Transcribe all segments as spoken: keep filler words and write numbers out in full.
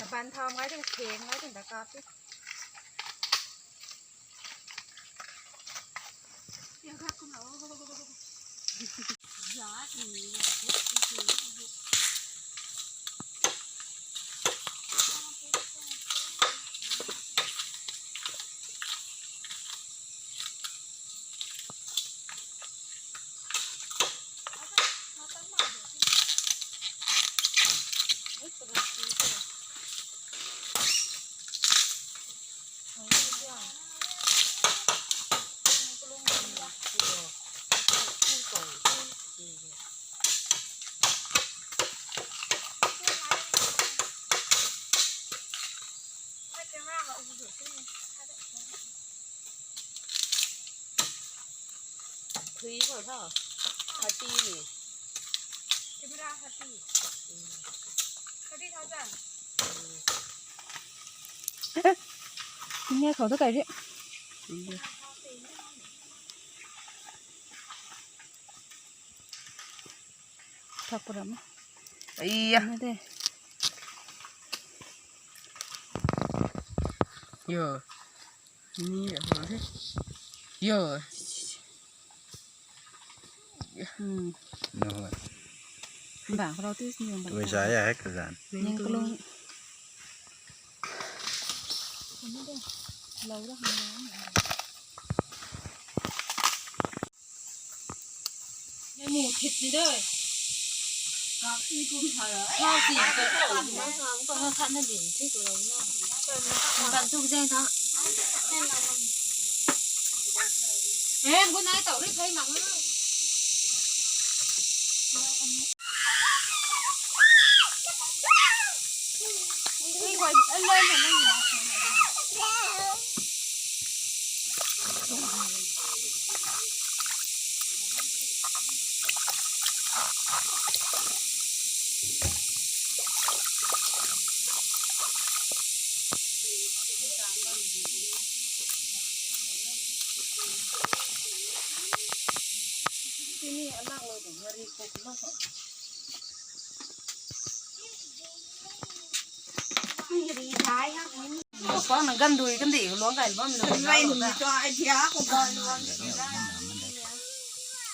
Kaban thau ngai ding, theng ngai ding, da kap ti. Three khou tho. Thirty ni. Camera thirty. Thirty thousand. Nge khou tu kai di. Thak param. Aiya. Na de. Yo. Ni ho he. Yo. Hmm. No. Bang rau tu ni bang. Wei sa ya hai kazan. Ning kulung. Lau ra hang ra. Mu thit ni de. Kap ni kum tha ra. Kap ni kum tha ra. Kap ni kum tha ra. Kap ni kum tha ra. Kap ni kum tha ra. Em, good night, tau ri khai mang na. Pang na gan dui kan di luang kai bam lu. Rai ni to ai dia ko ba luang.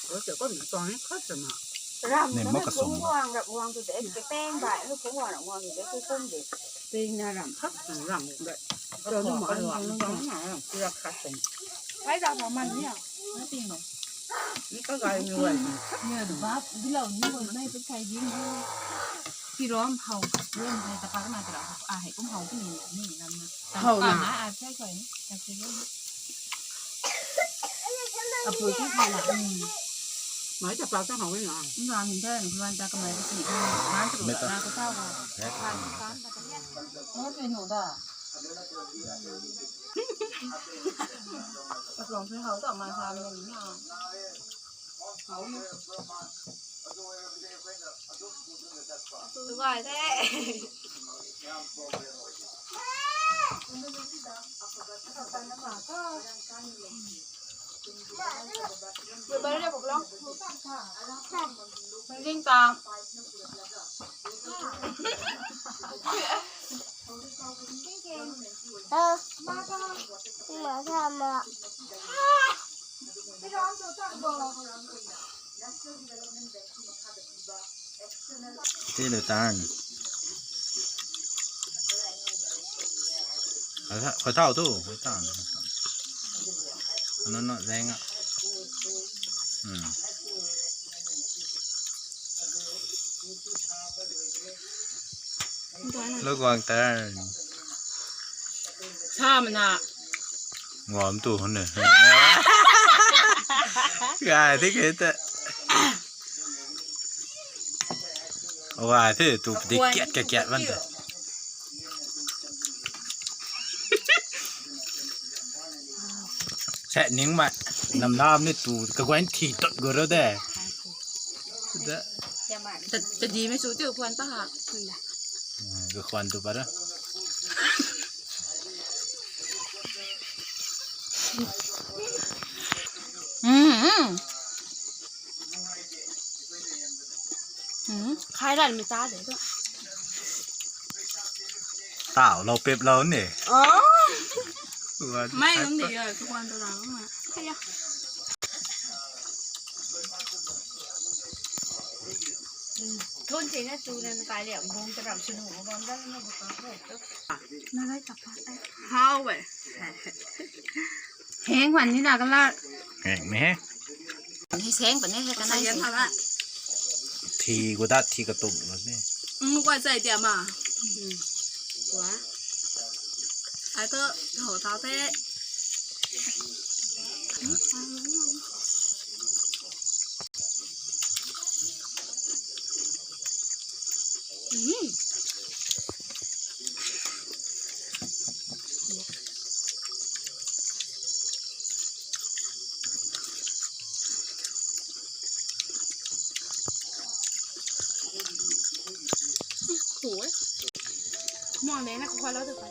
Ro se ko ni to ni khat sa ma. Ram na phung wang, ram wang tu de, ke peng bai, na phung wang, ram wang tu de, ke kum de. Peng na ram khat, ram de. Ro nu ma ram, ram na ram kira khat sa. Pai da ma man ni a. Na ting no. Ni ka gai ni wai. Ni da bap, di lau ni wai, nai pe kai ding. Ti rom hau, rom hai ta pa na ta ra, a hai kum hau ti ni, ni ram na. Hau na. A chai chai ni, a chai ni. A pui ti hau na. Mai ta pa ta hau ni na. Ni ram ni da, ni ram ta kamai ti. Ram tu na ko ta ko. Ram ta ko. Mo pe no da. Ka tuang thui hau ta mai sa ni na. Hau ni. Tuai the. Jing tang. Ti le tan. Koi thau tu, koi thau. No, no, zeng a. Hmm. Lo guang tan. Sa mana. Ngam tu hun ne. Gai thi ke ta. Gai thi tu di kiat kiat kiat ban ta. Sa ning ma. Nam nam ni tu ka guan thi tot go ro de. Da. Ta, ta di me su tiu kwan ta ha. Hmm, ka kwan tu para. Hmm, hmm. Hmm, khai ran mi ta de tu. Tau lou pep lou ni. Mai lung di yo, kuan tu lang ma. Kaya. Thon che na tu na kai le bong ta ram sunu bong ta na bu ka. Hao we. Heng wan ni na kala. Heng me he. Hei seng pa ne he kanai. Yan haba. Thi gu dat thi katum lo ne. Ng kua chai tia ma. Kua. Ai ko ho thau te. Khou e. Mwa me na khou lou tu pa.